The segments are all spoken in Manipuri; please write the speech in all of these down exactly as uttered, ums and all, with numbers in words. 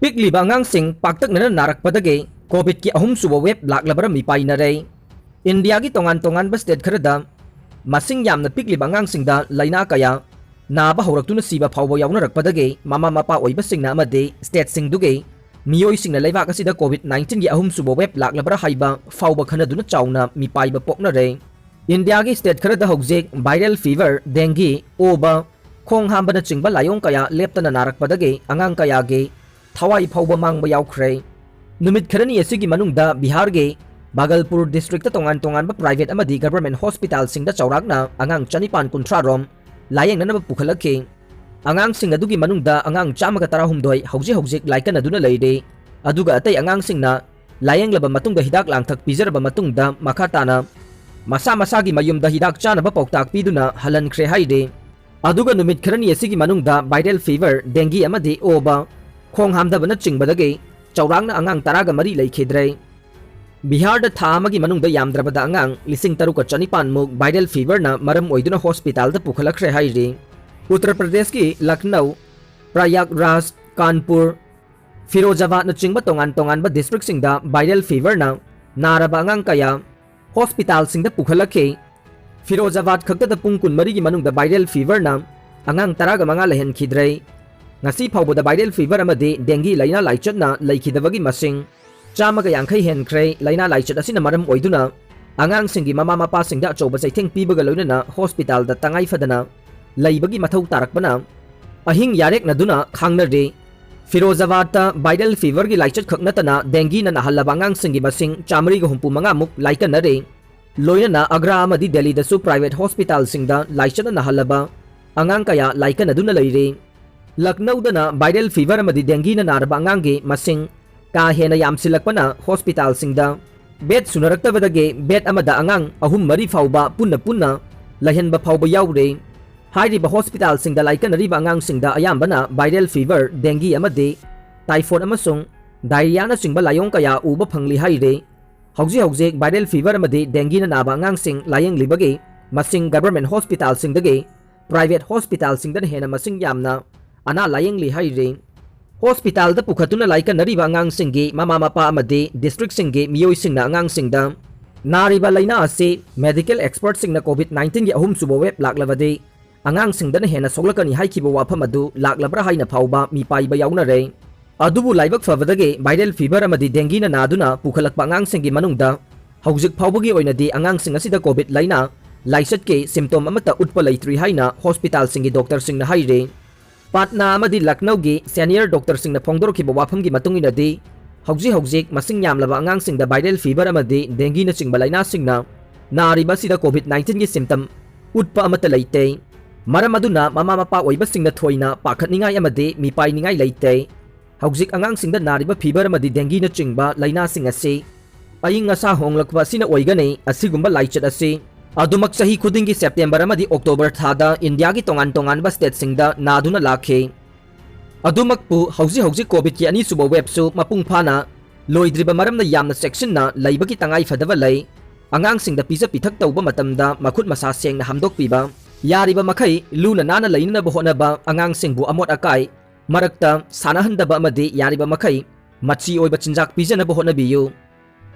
ꯄꯤꯛꯂꯤꯕ ꯑꯉꯥꯡꯁꯤꯡ ꯄꯥꯛꯇꯛꯅꯅ ꯅꯥꯔꯛꯄꯗꯒꯤ ꯀꯣꯚꯤꯗꯀꯤ ꯑꯍꯨꯝꯁꯨꯕ ꯋꯦꯕ ꯂꯥꯛꯂꯕꯔꯥ ꯃꯤꯄꯥꯏꯅꯔꯦ꯫ ꯏꯟꯗꯤꯌꯥꯒꯤ ꯇꯣꯉꯥꯟ ꯇꯣꯉꯥꯟꯕ ꯁ꯭ꯇꯦꯠ ꯈꯔꯗ ꯃꯁꯤꯡ ꯌꯥꯝꯅ ꯄꯤꯛꯂꯤꯕ ꯑꯉꯥꯡꯁꯤꯡꯗ ꯂꯥꯏꯅꯥ ꯀꯌꯥ ꯅꯥꯕ ꯍꯧꯔꯛꯇꯨꯅ ꯁꯤꯕ ꯐꯥꯎꯕ ꯌꯥꯎꯅꯔꯛꯄꯗꯒꯤ ꯃꯃꯥ ꯃꯄꯥ ꯑꯣꯏꯕꯁꯤꯡꯅ ꯑꯃꯗꯤ ꯁ꯭ꯇꯦꯠꯁꯤꯡꯗꯨꯒꯤ ꯃꯤꯑꯣꯏꯁꯤꯡꯅ ꯂꯩꯕꯥꯛ ꯑꯁꯤꯗ ꯀꯣꯚꯤꯗ ꯅꯥꯏꯟꯇꯤꯟꯒꯤ ꯑꯍꯨꯝꯁꯨꯕ ꯋꯦꯕ ꯂꯥꯛꯂꯕ꯭ꯔꯥ ꯍꯥꯏꯕ ꯐꯥꯎꯕ ꯈꯟꯅꯗꯨꯅ ꯆꯥꯎꯅ ꯃꯤꯄꯥꯏꯕ ꯄꯣꯛꯅꯔꯦ꯫ ꯏꯟꯗꯤꯌꯥꯒꯤ ꯁ꯭ꯇꯦꯠ ꯈꯔꯗ ꯍꯧꯖꯤꯛ ꯚꯥꯏꯔꯦꯜ ꯐꯤꯚꯔ, ꯗꯦꯡꯒꯤ, ꯑꯣꯕ, ꯈꯣꯡ ꯍꯥꯝꯕꯅꯆꯤꯡꯕ ꯂꯥꯏꯑꯣꯡ ꯀꯌꯥ ꯂꯦꯞꯇꯅ ꯅꯥꯔꯛꯄꯗꯒꯤ ꯑꯉꯥꯡ ꯀꯌꯥꯒꯤ ꯊꯋꯥꯏ ꯐꯥꯎꯕ ꯃꯥꯡꯕ ꯌꯥꯎꯈ꯭ꯔꯦ꯫ ꯅꯨꯃꯤꯠ ꯈꯔꯅꯤ ꯑꯁꯤꯒꯤ ꯃꯅꯨꯡꯗ ꯕꯤꯍꯥꯔꯒꯤ ꯚꯥꯒꯜꯄꯨꯔ ꯗꯤꯁꯇ꯭ꯔꯤꯛꯇ ꯇꯣꯉꯥꯟ ꯇꯣꯉꯥꯟꯕ ꯄ꯭ꯔꯥꯏꯚꯦꯠ ꯑꯃꯗꯤ ꯒꯚꯔꯟꯃꯦꯟꯠ ꯍꯣꯁꯄꯤꯇꯥꯜꯁꯤꯡꯗ ꯆꯥꯎꯔꯥꯛꯅ ꯑꯉꯥꯡ ꯆꯅꯤꯄꯥꯟ ꯀꯨꯟꯊ꯭ꯔꯥ ꯔꯣꯝ ꯂꯥꯌꯦꯡꯅꯅꯕ ꯄꯨꯈꯠꯂꯛꯈꯤ꯫ ꯑꯉꯥꯡꯁꯤꯡ ꯑꯗꯨꯒꯤ ꯃꯅꯨꯡꯗ ꯑꯉꯥꯡ ꯆꯥꯝꯃꯒ ꯇꯔꯥꯍꯨꯝꯗꯣꯏ ꯍꯧꯖꯤꯛ ꯍꯧꯖꯤꯛ ꯂꯥꯏꯀꯠꯅꯗꯨꯅ ꯂꯩꯔꯤ, ꯑꯗꯨꯒ ꯑꯇꯩ ꯑꯉꯥꯡꯁꯤꯡꯅ ꯂꯥꯌꯦꯡꯂꯕ ꯃꯇꯨꯡꯗ ꯍꯤꯗꯥꯛ ꯂꯥꯡꯊꯛ ꯄꯤꯖꯔꯕ ꯃꯇꯨꯡꯗ ꯃꯈꯥ ꯇꯥꯅ ꯃꯁꯥ ꯃꯁꯥꯒꯤ ꯃꯌꯨꯝꯗ ꯍꯤꯗꯥꯛ ꯆꯥꯅꯕ ꯄꯥꯎꯇꯥꯛ ꯄꯤꯗꯨꯅ ꯍꯜꯍꯟꯈ꯭ꯔꯦ ꯍꯥꯏꯔꯤ꯫ ꯑꯗꯨꯒ ꯅꯨꯃꯤꯠ ꯈꯔꯅꯤ ꯑꯁꯤꯒꯤ ꯃꯅꯨꯡꯗ ꯚꯥꯏꯔꯦꯜ ꯐꯤꯚꯔ, ꯗꯦꯡꯒꯤ ꯑꯃꯗꯤ ꯑꯣꯕ, ꯈꯣꯡ ꯍꯥꯝꯊꯕꯅꯆꯤꯡꯕꯗꯒꯤ ꯆꯥꯎꯔꯥꯛꯅ ꯑꯉꯥꯡ ꯇꯔꯥꯒ ꯃꯔꯤ ꯂꯩꯈꯤꯗ꯭ꯔꯦ꯫ ꯕꯤꯍꯥꯔꯗ ꯊꯥ ꯑꯃꯒꯤ ꯃꯅꯨꯡꯗ ꯌꯥꯝꯗ꯭ꯔꯕꯗ ꯑꯉꯥꯡ ꯂꯤꯁꯤꯡ ꯇꯔꯨꯛꯀ ꯆꯅꯤꯄꯥꯟ ꯃꯨꯛ ꯚꯥꯏꯔꯦꯜ ꯐꯤꯚꯔꯅ ꯃꯔꯝ ꯑꯣꯏꯗꯨꯅ ꯍꯣꯁꯄꯤꯇꯥꯜꯗ ꯄꯨꯈꯠꯂꯛꯈ꯭ꯔꯦ ꯍꯥꯏꯔꯤ꯫ ꯎꯠꯇꯔ ꯄ꯭ꯔꯗꯦꯁꯀꯤ ꯂꯈꯅꯧ, ꯄ꯭ꯔꯌꯥꯒꯔꯥꯖ, ꯀꯥꯟꯄꯨꯔ, ꯐꯤꯔꯣꯖꯥꯕꯥꯗꯅꯆꯤꯡꯕ ꯇꯣꯉꯥꯟ ꯇꯣꯉꯥꯟꯕ ꯗꯤꯁꯇ꯭ꯔꯤꯛꯁꯤꯡꯗ ꯚꯥꯏꯔꯦꯜ ꯐꯤꯚꯔꯅ ꯅꯥꯔꯕ ꯑꯉꯥꯡ ꯀꯌꯥ ꯍꯣꯁꯄꯤꯇꯥꯜꯁꯤꯡꯗ ꯄꯨꯈꯠꯂꯛꯈꯤ꯫ ꯐꯤꯔꯣꯖꯥꯕꯥꯗ ꯈꯛꯇꯗ ꯄꯨꯡ ꯀꯨꯟꯃꯔꯤꯒꯤ ꯃꯅꯨꯡꯗ ꯚꯥꯏꯔꯦꯜ ꯐꯤꯚꯔꯅ ꯑꯉꯥꯡ ꯇꯔꯥꯒ ꯃꯉꯥ ꯂꯩꯍꯟꯈꯤꯗ꯭ꯔꯦ꯫ ꯉꯁꯤ ꯐꯥꯎꯕꯗ ꯚꯥꯏꯔꯦꯜ ꯐꯤꯚꯔ ꯑꯃꯗꯤ ꯗꯦꯡꯒꯤ ꯂꯥꯏꯅꯥ ꯂꯥꯏꯆꯠꯅ ꯂꯩꯈꯤꯗꯕꯒꯤ ꯃꯁꯤꯡ ꯆꯥꯝꯃꯒ ꯌꯥꯡꯈꯩ ꯍꯦꯟꯈ꯭ꯔꯦ꯫ ꯂꯥꯏꯅꯥ ꯂꯥꯏꯆꯠ ꯑꯁꯤꯅ ꯃꯔꯝ ꯑꯣꯏꯗꯨꯅ ꯑꯉꯥꯡꯁꯤꯡꯒꯤ ꯃꯃꯥ ꯃꯄꯥꯁꯤꯡꯗ ꯑꯆꯧꯕ ꯆꯩꯊꯦꯡ ꯄꯤꯕꯒ ꯂꯣꯏꯅꯅ ꯍꯣꯁꯄꯤꯇꯥꯜꯗ ꯇꯉꯥꯏ ꯐꯗꯅ ꯂꯩꯕꯒꯤ ꯃꯊꯧ ꯇꯥꯔꯛꯄꯅ ꯑꯍꯤꯡ ꯌꯥꯔꯦꯛꯅꯗꯨꯅ ꯈꯥꯡꯅꯔꯤ꯫ ꯐꯤꯔꯣꯖꯥꯕꯥꯗꯇ ꯚꯥꯏꯔꯦꯜ ꯐꯤꯚꯔꯒꯤ ꯂꯥꯏꯆꯠ ꯈꯛ ꯅꯠꯇꯅ ꯗꯦꯡꯒꯤꯅ ꯅꯥꯍꯜꯂꯕ ꯑꯉꯥꯡꯁꯤꯡꯒꯤ ꯃꯁꯤꯡ ꯆꯥꯃꯔꯤꯒ ꯍꯨꯝꯐꯨ ꯃꯉꯥꯃꯨꯛ ꯂꯥꯏꯀꯠꯅꯔꯦ꯫ ꯂꯣꯏꯅꯅ ꯑꯒ꯭ꯔꯥ ꯑꯃꯗꯤ ꯗꯦꯜꯂꯤꯗꯁꯨ ꯄ꯭ꯔꯥꯏꯚꯦꯠ ꯍꯣꯁꯄꯤꯇꯥꯜꯁꯤꯡꯗ ꯂꯥꯏꯆꯠꯅ ꯅꯥꯍꯜꯂꯕ ꯑꯉꯥꯡ ꯀꯌꯥ ꯂꯥꯏꯀꯠꯅꯗꯨꯅ ꯂꯩꯔꯤ꯫ ꯂꯈꯅꯧꯗꯅ ꯚꯥꯏꯔꯦꯜ ꯐꯤꯚꯔ ꯑꯃꯗꯤ ꯗꯦꯡꯒꯤꯅ ꯅꯥꯔꯕ ꯑꯉꯥꯡꯒꯤ ꯃꯁꯤꯡ ꯀꯥ ꯍꯦꯟꯅ ꯌꯥꯝꯁꯤꯜꯂꯛꯄꯅ ꯍꯣꯁꯄꯤꯇꯥꯜꯁꯤꯡꯗ ꯕꯦꯗ ꯁꯨꯅꯔꯛꯇꯕꯗꯒꯤ ꯕꯦꯗ ꯑꯃꯗ ꯑꯉꯥꯡ ꯑꯍꯨꯝ ꯃꯔꯤ ꯐꯥꯎꯕ ꯄꯨꯟꯅ ꯄꯨꯟꯅ ꯂꯩꯍꯟꯕ ꯐꯥꯎꯕ ꯌꯥꯎꯔꯦ꯫ ꯍꯥꯏꯔꯤꯕ ꯍꯣꯁꯄꯤꯇꯥꯜꯁꯤꯡꯗ ꯂꯥꯏꯀꯠꯅꯔꯤꯕ ꯑꯉꯥꯡꯁꯤꯡꯗ ꯑꯌꯥꯝꯕꯅ ꯚꯥꯏꯔꯦꯜ ꯐꯤꯚꯔ, ꯗꯦꯡꯒꯤ ꯑꯃꯗꯤ ꯇꯥꯏꯐꯣꯏꯗ ꯑꯃꯁꯨꯡ ꯗꯥꯏꯔꯤꯌꯥꯅꯆꯤꯡꯕ ꯂꯥꯏꯑꯣꯡ ꯀꯌꯥ ꯎꯕ ꯐꯪꯂꯤ ꯍꯥꯏꯔꯤ꯫ ꯍꯧꯖꯤꯛ ꯍꯧꯖꯤꯛ ꯚꯥꯏꯔꯦꯜ ꯐꯤꯚꯔ ꯑꯃꯗꯤ ꯗꯦꯡꯒꯤꯅ ꯅꯥꯕ ꯑꯉꯥꯡꯁꯤꯡ ꯂꯥꯌꯦꯡꯂꯤꯕꯒꯤ ꯃꯁꯤꯡ ꯒꯚꯔꯟꯃꯦꯟꯠ ꯍꯣꯁꯄꯤꯇꯥꯜꯁꯤꯡꯗꯒꯤ ꯄ꯭ꯔꯥꯏꯚꯦꯠ ꯍꯣꯁꯄꯤꯇꯥꯜꯁꯤꯡꯗꯅ ꯍꯦꯟꯅ ꯃꯁꯤꯡ ꯌꯥꯝꯅ ꯑꯅꯥ ꯂꯥꯌꯦꯡꯂꯤ ꯍꯥꯏꯔꯤ꯫ ꯍꯣꯁꯄꯤꯇꯥꯜꯗ ꯄꯨꯈꯠꯇꯨꯅ ꯂꯥꯏꯀꯠꯅꯔꯤꯕ ꯑꯉꯥꯡꯁꯤꯡꯒꯤ ꯃꯃꯥ ꯃꯄꯥ ꯑꯃꯗꯤ ꯗꯤꯁꯇ꯭ꯔꯤꯛꯁꯤꯡꯒꯤ ꯃꯤꯑꯣꯏꯁꯤꯡꯅ ꯑꯉꯥꯡꯁꯤꯡꯗ ꯅꯥꯔꯤꯕ ꯂꯥꯏꯅꯥ ꯑꯁꯤ medical expertꯁꯤꯡꯅ COVID nineteenꯒꯤ ꯑꯍꯨꯝꯁꯨꯕ wave ꯂꯥꯛꯂꯕꯗꯤ ꯑꯉꯥꯡꯁꯤꯡꯗꯅ ꯍꯦꯟꯅ ꯁꯣꯛꯂꯛꯀꯅꯤ ꯍꯥꯏꯈꯤꯕ ꯋꯥꯐꯝ ꯑꯗꯨ ꯂꯥꯛꯂꯕ꯭ꯔꯥ ꯍꯥꯏꯅ ꯐꯥꯎꯕ ꯃꯤꯄꯥꯏꯕ ꯌꯥꯎꯅꯔꯦ꯫ ꯑꯗꯨꯕꯨ ꯂꯥꯏꯕꯛ ꯐꯕꯗꯒꯤ viral fever ꯑꯃꯗꯤ dengueꯅ ꯅꯥꯗꯨꯅ ꯄꯨꯈꯠꯂꯛꯄ ꯑꯉꯥꯡꯁꯤꯡꯒꯤ ꯃꯅꯨꯡꯗ ꯍꯧꯖꯤꯛ ꯐꯥꯎꯕꯒꯤ ꯑꯣꯏꯅꯗꯤ ꯑꯉꯥꯡꯁꯤꯡ ꯑꯁꯤꯗ COVID ꯂꯥꯏꯅꯥ ꯂꯥꯏꯆꯠꯀꯤ symptom ꯑꯃꯠꯇ ꯎꯠꯄ ꯂꯩꯇ꯭ꯔꯤ ꯍꯥꯏꯅ ꯍꯣꯁꯄꯤꯇꯥꯜꯁꯤꯡꯒꯤ ꯗꯣꯛꯇꯔꯁꯤꯡꯅ ꯍꯥꯏꯔꯤ꯫ ꯄꯥꯠꯅꯥ ꯑꯃꯗꯤ ꯂꯈꯅꯧꯒꯤ senior ꯗꯣꯛꯇꯔꯁꯤꯡꯅ ꯐꯣꯡꯗꯣꯔꯛꯈꯤꯕ ꯋꯥꯐꯝꯒꯤ ꯃꯇꯨꯡ ꯏꯟꯅꯗꯤ, ꯍꯧꯖꯤꯛ ꯍꯧꯖꯤꯛ ꯃꯁꯤꯡ ꯌꯥꯝꯂꯕ ꯑꯉꯥꯡꯁꯤꯡꯗ viral fever ꯑꯃꯗꯤ dengueꯅꯆꯤꯡꯕ ꯂꯥꯏꯅꯥꯁꯤꯡꯅ ꯅꯥꯔꯤꯕ ꯑꯁꯤꯗ COVID nineteenꯒꯤ symptom ꯎꯠꯄ ꯑꯃꯠꯇ ꯂꯩꯇꯦ꯫ ꯃꯔꯝ ꯑꯗꯨꯅ ꯃꯃꯥ ꯃꯄꯥ ꯑꯣꯏꯕꯁꯤꯡꯅ ꯊꯣꯏꯅ ꯄꯥꯈꯠꯅꯤꯡꯉꯥꯏ ꯑꯃꯗꯤ ꯃꯤꯄꯥꯏꯅꯤꯡꯉꯥꯏ ꯂꯩꯇꯦ꯫ ꯍꯧꯖꯤꯛ ꯑꯉꯥꯡꯁꯤꯡꯗ ꯅꯥꯔꯤꯕ fever ꯑꯃꯗꯤ dengueꯅꯆꯤꯡꯕ ꯂꯥꯏꯅꯥꯁꯤꯡ ꯑꯁꯤ ꯑꯏꯪ ꯑꯁꯥ ꯍꯣꯡꯂꯛꯄ ꯑꯁꯤꯅ ꯑꯣꯏꯒꯅꯤ꯫ ꯑꯁꯤꯒꯨꯝꯕ ꯂꯥꯏꯆꯠ ꯑꯁꯤ ꯑꯗꯨꯃꯛ ꯆꯍꯤ ꯈꯨꯗꯤꯡꯒꯤ September ꯑꯃꯗꯤ October ꯊꯥꯗ ꯏꯟꯗꯤꯌꯥꯒꯤ ꯇꯣꯉꯥꯟ ꯇꯣꯉꯥꯟꯕ stateꯁꯤꯡꯗ ꯅꯥꯗꯨꯅ ꯂꯥꯛꯈꯤ꯫ ꯑꯗꯨꯃꯛꯄꯨ ꯍꯧꯖꯤꯛ ꯍꯧꯖꯤꯛ COVIDꯀꯤ ꯑꯅꯤꯁꯨꯕ waveꯁꯨ ꯃꯄꯨꯡ ꯐꯥꯅ ꯂꯣꯏꯗ꯭ꯔꯤꯕ ꯃꯔꯝꯅ ꯌꯥꯝꯅ ꯆꯦꯛꯁꯤꯟꯅ ꯂꯩꯕꯒꯤ ꯇꯉꯥꯏ ꯐꯗꯕ ꯂꯩ꯫ ꯑꯉꯥꯡꯁꯤꯡꯗ ꯄꯤꯖ ꯄꯤꯊꯛ ꯇꯧꯕ ꯃꯇꯝꯗ ꯃꯈꯨꯠ ꯃꯁꯥ ꯁꯦꯡꯅ ꯍꯥꯝꯗꯣꯛꯄꯤꯕ, ꯌꯥꯔꯤꯕ ꯃꯈꯩ ꯂꯨꯅ ꯅꯥꯟꯅ ꯂꯩꯅꯅꯕ ꯍꯣꯠꯅꯕ, ꯑꯉꯥꯡꯁꯤꯡꯕꯨ ꯑꯃꯣꯠ ꯑꯀꯥꯏ ꯃꯔꯛꯇ ꯁꯥꯟꯅꯍꯟꯗꯕ ꯑꯃꯗꯤ ꯌꯥꯔꯤꯕ ꯃꯈꯩ ꯃꯆꯤ ꯑꯣꯏꯕ ꯆꯤꯟꯖꯥꯛ ꯄꯤꯖꯅꯕ ꯍꯣꯠꯅꯕꯤꯌꯨ꯫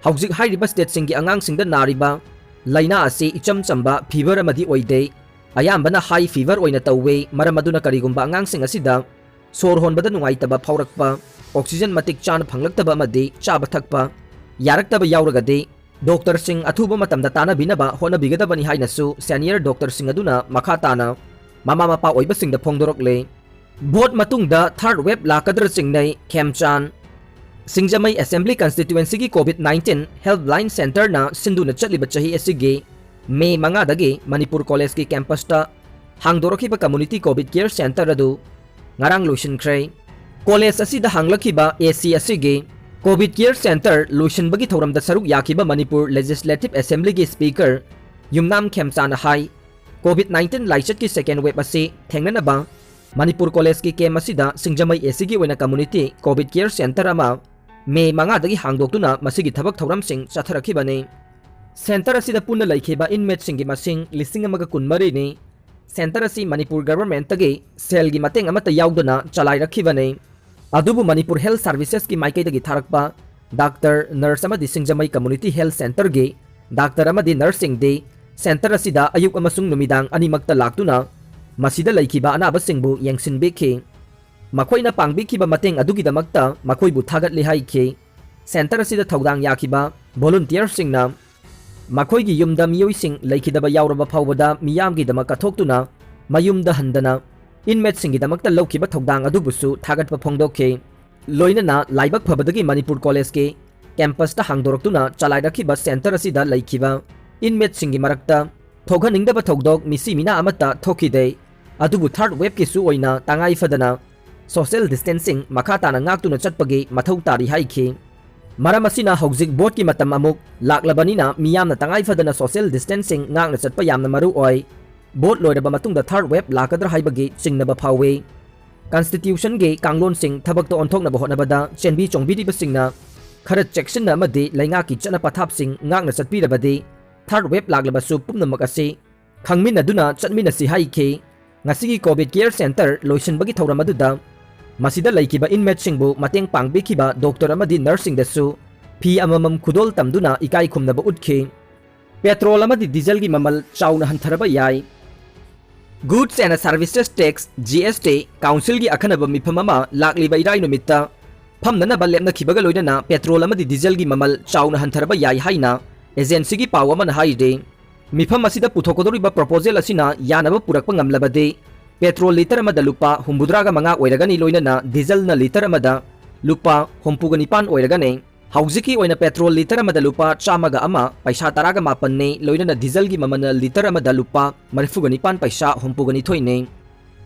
ꯍꯧꯖꯤꯛ ꯍꯥꯏꯔꯤꯕ stateꯁꯤꯡꯒꯤ ꯑꯉꯥꯡꯁꯤꯡꯗ ꯅꯥꯔꯤꯕ ꯂꯥꯏꯅꯥ ꯑꯁꯤ ꯏꯆꯝ ꯆꯝꯕ fever ꯑꯃꯗꯤ ꯑꯣꯏꯗꯦ꯫ ꯑꯌꯥꯝꯕꯅ high fever ꯑꯣꯏꯅ ꯇꯧꯏ꯫ ꯃꯔꯝ ꯑꯗꯨꯅ ꯀꯔꯤꯒꯨꯝꯕ ꯑꯉꯥꯡꯁꯤꯡ ꯑꯁꯤꯗ ꯁꯣꯔ ꯍꯣꯟꯕꯗ ꯅꯨꯡꯉꯥꯏꯇꯕ ꯐꯥꯎꯔꯛꯄ, oxygen ꯃꯇꯤꯛ ꯆꯥꯅ ꯐꯪꯂꯛꯇꯕ ꯑꯃꯗꯤ ꯆꯥꯕ ꯊꯛꯄ ꯌꯥꯔꯛꯇꯕ ꯌꯥꯎꯔꯒꯗꯤ ꯗꯣꯛꯇꯔꯁꯤꯡ ꯑꯊꯨꯕ ꯃꯇꯝꯗ ꯇꯥꯟꯅꯕꯤꯅꯕ ꯍꯣꯠꯅꯕꯤꯒꯗꯕꯅꯤ ꯍꯥꯏꯅꯁꯨ senior ꯗꯣꯛꯇꯔꯁꯤꯡ ꯑꯗꯨꯅ ꯃꯈꯥ ꯇꯥꯅ ꯃꯃꯥ ꯃꯄꯥ ꯑꯣꯏꯕꯁꯤꯡꯗ ꯐꯣꯡꯗꯣꯔꯛꯂꯦ꯫ Vote ꯃꯇꯨꯡꯗ third wave ꯂꯥꯛꯀꯗ꯭ꯔꯥ ꯆꯤꯡꯅꯩ, ꯈꯦꯝꯆꯥꯟ꯫ ꯁꯤꯡꯖꯃꯩ Assembly Constituencyꯒꯤ COVID nineteen Helpline Centreꯅ ꯁꯤꯟꯗꯨꯅ ꯆꯠꯂꯤꯕ ꯆꯍꯤ ꯑꯁꯤꯒꯤ May ꯃꯉꯥꯗꯒꯤ Manipur Collegeꯀꯤ campusꯇ ꯍꯥꯡꯗꯣꯔꯛꯈꯤꯕ Community COVID Care Centre ꯑꯗꯨ ꯉꯔꯥꯡ ꯂꯣꯏꯁꯤꯟꯈ꯭ꯔꯦ꯫ College ꯑꯁꯤꯗ ꯍꯥꯡꯂꯛꯈꯤꯕ AC ꯑꯁꯤꯒꯤ COVID Care Centre ꯂꯣꯏꯁꯤꯟꯕꯒꯤ ꯊꯧꯔꯝꯗ ꯁꯔꯨꯛ ꯌꯥꯈꯤꯕ ꯃꯅꯤꯄꯨꯔ Legislative Assemblyꯒꯤ Speaker ꯌꯨꯝꯅꯥꯝ ꯈꯦꯝꯆꯥꯅ ꯍꯥꯏ, COVID nineteen ꯂꯥꯏꯆꯠꯀꯤ second wave ꯑꯁꯤ ꯊꯦꯡꯅꯅꯕ ꯃꯅꯤꯄꯨꯔ Collegeꯀꯤ camp ꯑꯁꯤꯗ ꯁꯤꯡꯖꯃꯩ ACꯒꯤ ꯑꯣꯏꯅ Community COVID Care Centre ꯑꯃ May ꯃꯉꯥꯗꯒꯤ ꯍꯥꯡꯗꯣꯛꯇꯨꯅ ꯃꯁꯤꯒꯤ ꯊꯕꯛ ꯊꯧꯔꯝꯁꯤꯡ ꯆꯠꯊꯔꯛꯈꯤꯕꯅꯤ꯫ Centre ꯑꯁꯤꯗ ꯄꯨꯟꯅ ꯂꯩꯈꯤꯕ inmateꯁꯤꯡꯒꯤ ꯃꯁꯤꯡ ꯂꯤꯁꯤꯡ ꯑꯃꯒ ꯀꯨꯟꯃꯔꯤꯅꯤ꯫ Centre ꯑꯁꯤ ꯃꯅꯤꯄꯨꯔ governmentꯇꯒꯤ ꯁꯦꯜꯒꯤ ꯃꯇꯦꯡ ꯑꯃꯠꯇ ꯌꯥꯎꯗꯅ ꯆꯂꯥꯏꯔꯛꯈꯤꯕꯅꯤ꯫ ꯑꯗꯨꯕꯨ ꯃꯅꯤꯄꯨꯔ ꯍꯦꯜꯊ ꯁꯥꯔꯚꯤꯁꯦꯁꯀꯤ ꯃꯥꯏꯀꯩꯗꯒꯤ ꯊꯥꯔꯛꯄ ꯗꯥꯛꯇꯔ, ꯅꯔꯁ ꯑꯃꯗꯤ ꯁꯤꯡꯖꯃꯩ ꯀꯝꯃ꯭ꯌꯨꯅꯤꯇꯤ ꯍꯦꯜꯊ ꯁꯦꯟꯇꯔꯒꯤ ꯗꯥꯛꯇꯔ ꯑꯃꯗꯤ ꯅꯔꯁꯁꯤꯡꯗꯤ ꯁꯦꯟꯇꯔ ꯑꯁꯤꯗ ꯑꯌꯨꯛ ꯑꯃꯁꯨꯡ ꯅꯨꯃꯤꯗꯥꯡ ꯑꯅꯤꯃꯛꯇ ꯂꯥꯛꯇꯨꯅ ꯃꯁꯤꯗ ꯂꯩꯈꯤꯕ ꯑꯅꯥꯕꯁꯤꯡꯕꯨ ꯌꯦꯡꯁꯤꯟꯕꯤꯈꯤ꯫ ꯃꯈꯣꯏꯅ ꯄꯥꯡꯕꯤꯈꯤꯕ ꯃꯇꯦꯡ ꯑꯗꯨꯒꯤꯗꯃꯛꯇ ꯃꯈꯣꯏꯕꯨ ꯊꯥꯒꯠꯂꯤ ꯍꯥꯏꯈꯤ꯫ ꯁꯦꯟꯇꯔ ꯑꯁꯤꯗ ꯊꯧꯗꯥꯡ ꯌꯥꯈꯤꯕ ꯚꯣꯂꯨꯟꯇꯤꯌꯔꯁꯤꯡꯅ ꯃꯈꯣꯏꯒꯤ ꯌꯨꯝꯗ ꯃꯤꯑꯣꯏꯁꯤꯡ ꯂꯩꯈꯤꯗꯕ ꯌꯥꯎꯔꯕ ꯐꯥꯎꯕꯗ ꯃꯤꯌꯥꯝꯒꯤꯗꯃꯛ ꯀꯠꯊꯣꯛꯇꯨꯅ ꯃꯌꯨꯝꯗ ꯍꯟꯗꯅ ꯏꯟꯃꯦꯠꯁꯤꯡꯒꯤꯗꯃꯛꯇ ꯂꯧꯈꯤꯕ ꯊꯧꯗꯥꯡ ꯑꯗꯨꯕꯨꯁꯨ ꯊꯥꯒꯠꯄ ꯐꯣꯡꯗꯣꯛꯈꯤ꯫ ꯂꯣꯏꯅꯅ ꯂꯥꯏꯕꯛ ꯐꯕꯗꯒꯤ ꯃꯅꯤꯄꯨꯔ ꯀꯣꯂꯦꯖꯀꯤ ꯀꯦꯝꯄꯁꯇ ꯍꯥꯡꯗꯣꯔꯛꯇꯨꯅ ꯆꯂꯥꯏꯔꯛꯈꯤꯕ ꯁꯦꯟꯇꯔ ꯑꯁꯤꯗ ꯂꯩꯈꯤꯕ ꯏꯟꯃꯦꯠꯁꯤꯡꯒꯤ ꯃꯔꯛꯇ ꯊꯣꯛꯍꯟꯅꯤꯡꯗꯕ ꯊꯧꯗꯣꯛ ꯃꯤꯁꯤ ꯃꯤꯅꯥ ꯑꯃꯠꯇ ꯊꯣꯛꯈꯤꯗꯦ꯫ ꯑꯗꯨꯕꯨ ꯊꯥꯔꯗ ꯋꯦꯕꯀꯤꯁꯨ ꯑꯣꯏꯅ ꯇꯉꯥꯏ ꯐꯗꯅ ꯁꯣꯁꯤꯌꯦꯜ ꯗꯤꯁꯇꯦꯟꯁꯤꯡ ꯃꯈꯥ ꯇꯥꯅ ꯉꯥꯛꯇꯨꯅ ꯆꯠꯄꯒꯤ ꯃꯊꯧ ꯇꯥꯔꯤ ꯍꯥꯏꯈꯤ꯫ ꯃꯔꯝ ꯑꯁꯤꯅ ꯍꯧꯖꯤꯛ ꯚꯣꯠꯀꯤ ꯃꯇꯝ ꯑꯃꯨꯛ ꯂꯥꯛꯂꯕꯅꯤꯅ ꯃꯤꯌꯥꯝꯅ ꯇꯉꯥꯏ ꯐꯗꯅ ꯁꯣꯁꯤꯌꯦꯜ ꯗꯤꯁꯇꯦꯟꯁꯤꯡ ꯉꯥꯛꯅ ꯆꯠꯄ ꯌꯥꯝꯅ ꯃꯔꯨ ꯑꯣꯏ꯫ ꯚꯣꯠ ꯂꯣꯏꯔꯕ ꯃꯇꯨꯡꯗ ꯊꯥꯔꯗ ꯋꯦꯕ ꯂꯥꯛꯀꯗ꯭ꯔꯥ ꯍꯥꯏꯕꯒꯤ ꯆꯤꯡꯅꯕ ꯐꯥꯎꯏ꯫ ꯀꯟꯁꯇꯤꯇ꯭ꯌꯨꯁꯟꯒꯤ ꯀꯥꯡꯂꯣꯟꯁꯤꯡ ꯊꯕꯛꯇ ꯑꯣꯟꯊꯣꯛꯅꯕ ꯍꯣꯠꯅꯕꯗ ꯆꯦꯟꯕꯤ ꯆꯣꯡꯕꯤꯔꯤꯕꯁꯤꯡꯅ ꯈꯔ ꯆꯦꯛꯁꯤꯟꯅ ꯑꯃꯗꯤ ꯂꯩꯉꯥꯛꯀꯤ ꯆꯠꯅ ꯄꯊꯥꯞꯁꯤꯡ ꯉꯥꯛꯅ ꯆꯠꯄꯤꯔꯕꯗꯤ ꯊꯥꯔꯗ ꯋꯦꯕ ꯂꯥꯛꯂꯕꯁꯨ ꯄꯨꯝꯅꯃꯛ ꯑꯁꯤ ꯈꯪꯃꯤꯟꯅꯗꯨꯅ ꯆꯠꯃꯤꯟꯅꯁꯤ ꯍꯥꯏꯈꯤ꯫ ꯉꯁꯤꯒꯤ ꯀꯣꯚꯤꯗ ꯀꯦꯌꯔ ꯁꯦꯟꯇꯔ ꯂꯣꯏꯁꯤꯟꯕꯒꯤ ꯊꯧꯔꯝ ꯑꯗꯨꯗ ꯃꯁꯤꯗ ꯂꯩꯈꯤꯕ ꯏꯟꯃꯦꯠꯁꯤꯡꯕꯨ ꯃꯇꯦꯡ ꯄꯥꯡꯕꯤꯈꯤꯕ ꯗꯣꯛꯇꯔ ꯑꯃꯗꯤ ꯅꯔꯁꯁꯤꯡꯗꯁꯨ ꯐꯤ ꯑꯃꯃꯝ ꯈꯨꯗꯣꯜ ꯇꯝꯗꯨꯅ ꯏꯀꯥꯏ ꯈꯨꯝꯅꯕ ꯎꯠꯈꯤ꯫ ꯄꯦꯇ꯭ꯔꯣꯜ ꯑꯃꯗꯤ ꯗꯤꯖꯜꯒꯤ ꯃꯃꯜ ꯆꯥꯎꯅ ꯍꯟꯊꯔꯕ ꯌꯥꯏ꯫ Goods and Services Tax, G S T, ꯀꯥꯎꯟꯁꯤꯜꯒꯤ ꯑꯈꯟꯅꯕ ꯃꯤꯐꯝ ꯑꯃ ꯂꯥꯛꯂꯤꯕ ꯏꯔꯥꯏ ꯅꯨꯃꯤꯠꯇ ꯐꯝꯅꯅꯕ ꯂꯦꯞꯅꯈꯤꯕꯒ ꯂꯣꯏꯅꯅ ꯄꯦꯇ꯭ꯔꯣꯜ ꯑꯃꯗꯤ ꯗꯤꯖꯜꯒꯤ ꯃꯃꯜ ꯆꯥꯎꯅ ꯍꯟꯊꯔꯕ ꯌꯥꯏ ꯍꯥꯏꯅ ꯑꯦꯖꯦꯟꯁꯤꯒꯤ ꯄꯥꯎ ꯑꯃꯅ ꯍꯥꯏꯔꯤ꯫ ꯃꯤꯐꯝ ꯑꯁꯤꯗ ꯄꯨꯊꯣꯛꯀꯗꯧꯔꯤꯕ ꯄ꯭ꯔꯣꯄꯣꯖꯦꯜ ꯑꯁꯤꯅ ꯌꯥꯅꯕ ꯄꯨꯔꯛꯄ ꯉꯝꯂꯕꯗꯤ ꯄꯦꯇ꯭ꯔꯣꯜ ꯂꯤꯇꯔ ꯑꯃꯗ ꯂꯨꯄꯥ ꯍꯨꯝꯐꯨꯇꯔꯥꯒ ꯃꯉꯥ ꯑꯣꯏꯔꯒꯅꯤ, ꯂꯣꯏꯅꯅ ꯗꯤꯖꯜꯅ ꯂꯤꯇꯔ ꯑꯃꯗ ꯂꯨꯄꯥ ꯍꯨꯝꯐꯨꯒ ꯅꯤꯄꯥꯟ ꯑꯣꯏꯔꯒꯅꯤ꯫ ꯍꯧꯖꯤꯛꯀꯤ ꯑꯣꯏꯅ ꯄꯦꯇ꯭ꯔꯣꯜ ꯂꯤꯇꯔ ꯑꯃꯗ ꯂꯨꯄꯥ ꯆꯥꯝꯃꯒ ꯑꯃ ꯄꯩꯁꯥ ꯇꯔꯥꯒ ꯃꯥꯄꯟꯅꯤ, ꯂꯣꯏꯅꯅ ꯗꯤꯖꯜꯒꯤ ꯃꯃꯜꯅ ꯂꯤꯇꯔ ꯑꯃꯗ ꯂꯨꯄꯥ ꯃꯔꯤꯐꯨꯒ ꯅꯤꯄꯥꯟ ꯄꯩꯁꯥ ꯍꯨꯝꯐꯨꯒ ꯅꯤꯊꯣꯏꯅꯤ꯫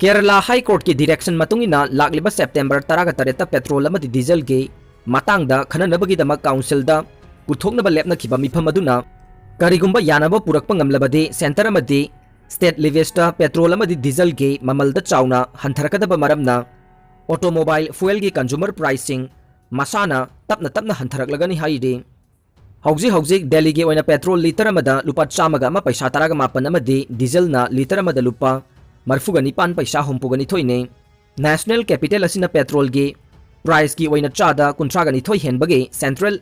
ꯀꯦꯔꯂꯥ ꯍꯥꯏ ꯀꯣꯔꯠꯀꯤ ꯗꯤꯔꯦꯛꯁꯟ ꯃꯇꯨꯡ ꯏꯟꯅ ꯂꯥꯛꯂꯤꯕ ꯁꯦꯞꯇꯦꯝꯕꯔ ꯇꯔꯥꯒ ꯇꯔꯦꯠꯇ ꯄꯦꯇ꯭ꯔꯣꯜ ꯑꯃꯗꯤ ꯗꯤꯖꯜꯒꯤ ꯃꯇꯥꯡꯗ ꯈꯟꯅꯅꯕꯒꯤꯗꯃꯛ ꯀꯥꯎꯟꯁꯤꯜꯗ ꯄꯨꯊꯣꯛꯅꯕ ꯂꯦꯞꯅꯈꯤꯕ ꯃꯤꯐꯝ ꯑꯗꯨꯅ ꯀꯔꯤꯒꯨꯝꯕ ꯌꯥꯅꯕ ꯄꯨꯔꯛꯄ ꯉꯝꯂꯕꯗꯤ ꯁꯦꯟꯇꯔ ꯑꯃꯗꯤ ꯁ꯭ꯇꯦꯠ ꯂꯦꯚꯦꯜꯁꯇ ꯄꯦꯇ꯭ꯔꯣꯜ ꯑꯃꯗꯤ ꯗꯤꯖꯜꯒꯤ ꯃꯃꯜꯗ ꯆꯥꯎꯅ ꯍꯟꯊꯔꯛꯀꯗꯕ ꯃꯔꯝꯅ ꯑꯣꯇꯣꯃꯣꯕꯥꯏꯜ ꯐ꯭ꯌꯨꯑꯦꯜꯒꯤ ꯀꯟꯖꯨꯃꯔ ꯄ꯭ꯔꯥꯏꯁꯁꯤꯡ ꯃꯁꯥꯅ ꯇꯞꯅ ꯇꯞꯅ ꯍꯟꯊꯔꯛꯂꯒꯅꯤ ꯍꯥꯏꯔꯤ꯫ ꯍꯧꯖꯤꯛ ꯍꯧꯖꯤꯛ ꯗꯦꯜꯂꯤꯒꯤ ꯑꯣꯏꯅ ꯄꯦꯇ꯭ꯔꯣꯜ ꯂꯤꯇꯔ ꯑꯃꯗ ꯂꯨꯄꯥ ꯆꯥꯝꯃꯒ ꯑꯃ ꯄꯩꯁꯥ ꯇꯔꯥꯒ ꯃꯥꯄꯟ ꯑꯃꯗꯤ ꯗꯤꯖꯜꯅ ꯂꯤꯇꯔ ꯑꯃꯗ ꯂꯨꯄꯥ ꯃꯔꯤꯐꯨꯒ ꯅꯤꯄꯥꯟ ꯄꯩꯁꯥ ꯍꯨꯝꯐꯨꯒ ꯅꯤꯊꯣꯏꯅꯤ꯫ ꯅꯦꯁꯅꯦꯜ ꯀꯦꯄꯤꯇꯦꯜ ꯑꯁꯤꯅ ꯄꯦꯇ꯭ꯔꯣꯜꯒꯤ priceꯀꯤ ꯑꯣꯏꯅ ꯆꯥꯗ ꯀꯨꯟꯊ꯭ꯔꯥꯒ ꯅꯤꯊꯣꯏ ꯍꯦꯟꯕꯒꯤ central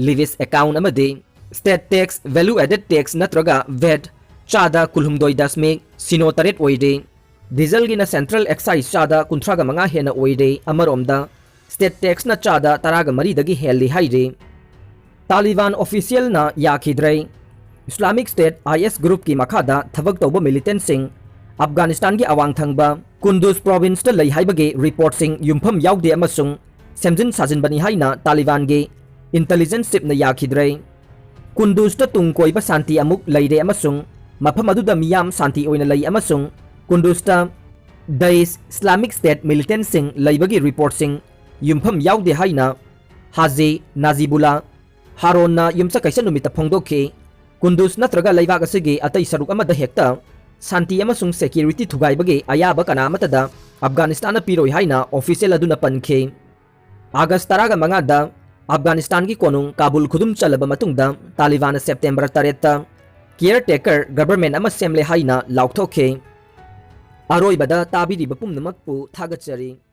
levies account ꯑꯃꯗꯤ state tax, value added tax ꯅꯠꯇ꯭ꯔꯒ vat ꯆꯥꯗ ꯀꯨꯜꯍꯨꯝꯗꯣꯏ ꯗꯁꯃꯤꯛ ꯁꯤꯅꯣ ꯇꯔꯦꯠ ꯑꯣꯏꯔꯦ꯫ Dieselꯒꯤꯅ central excise ꯆꯥꯗ ꯀꯨꯟꯊ꯭ꯔꯥꯒ ꯃꯉꯥ ꯍꯦꯟꯅ ꯑꯣꯏꯔꯦ꯫ ꯑꯃꯔꯣꯝꯗ state taxꯅ ꯆꯥꯗ ꯇꯔꯥꯒ ꯃꯔꯤꯗꯒꯤ ꯍꯦꯜꯂꯤ ꯍꯥꯏꯔꯤ꯫ Taliban officialꯅ ꯌꯥꯈꯤꯗ꯭ꯔꯦ꯫ Islamic State IS groupꯀꯤ ꯃꯈꯥꯗ ꯊꯕꯛ ꯇꯧꯕ militantꯁꯤꯡ Afghanistanꯒꯤ ꯑꯋꯥꯡ ꯊꯪꯕ Kunduz provinceꯇ ꯂꯩ ꯍꯥꯏꯕꯒꯤ reportꯁꯤꯡ ꯌꯨꯝꯐꯝ ꯌꯥꯎꯗꯦ ꯑꯃꯁꯨꯡ ꯁꯦꯝꯖꯤꯟ ꯁꯥꯖꯤꯟꯕꯅꯤ ꯍꯥꯏꯅ Talibanꯒꯤ intelligence chiefꯅ ꯌꯥꯈꯤꯗ꯭ꯔꯦ꯫ Kunduzꯇ ꯇꯨꯡ ꯀꯣꯏꯕ ꯁꯥꯟꯇꯤ ꯑꯃꯨꯛ ꯂꯩꯔꯦ ꯑꯃꯁꯨꯡ ꯃꯐꯝ ꯑꯗꯨꯗ ꯃꯤꯌꯥꯝ ꯁꯥꯟꯇꯤ ꯑꯣꯏꯅ ꯂꯩ ꯑꯃꯁꯨꯡ Kunduzꯇ Daesh Islamic State militantꯁꯤꯡ ꯂꯩꯕꯒꯤ reportꯁꯤꯡ ꯌꯨꯝꯐꯝ ꯌꯥꯎꯗꯦ ꯍꯥꯏꯅ ꯍꯥꯖꯤ ꯅꯥꯖꯤꯕꯨꯂꯥ ꯍꯥꯔꯣꯟꯅ ꯌꯨꯝꯁꯀꯩꯁ ꯅꯨꯃꯤꯠꯇ ꯐꯣꯡꯗꯣꯛꯈꯤ꯫ Kunduz ꯅꯠꯇ꯭ꯔꯒ ꯂꯩꯕꯥꯛ ꯑꯁꯤꯒꯤ ꯑꯇꯩ ꯁꯔꯨꯛ ꯑꯃꯗ ꯍꯦꯛꯇ ꯁꯥꯟꯇꯤ ꯑꯃꯁꯨꯡ security ꯊꯨꯒꯥꯏꯕꯒꯤ ꯑꯌꯥꯕ ꯀꯅꯥ ꯑꯃꯠꯇꯗ Afghanistanꯅ ꯄꯤꯔꯣꯏ ꯍꯥꯏꯅ official ꯑꯗꯨꯅ ꯄꯟꯈꯤ꯫ August ꯇꯔꯥꯒ ꯃꯉꯥꯗ Afghanistanꯒꯤ ꯀꯣꯅꯨꯡ ꯀꯥꯕꯨꯜ ꯈꯨꯗꯨꯝ ꯆꯜꯂꯕ ꯃꯇꯨꯡꯗ Talibanꯅ September ꯇꯔꯦꯠꯇ caretaker government ꯑꯃ ꯁꯦꯝꯂꯦ ꯍꯥꯏꯅ ꯂꯥꯎꯊꯣꯛꯈꯤ꯫ ꯑꯔꯣꯏꯕꯗ ꯇꯥꯕꯤꯔꯤꯕ ꯄꯨꯝꯅꯃꯛꯄꯨ ꯊꯥꯒꯠꯆꯔꯤ꯫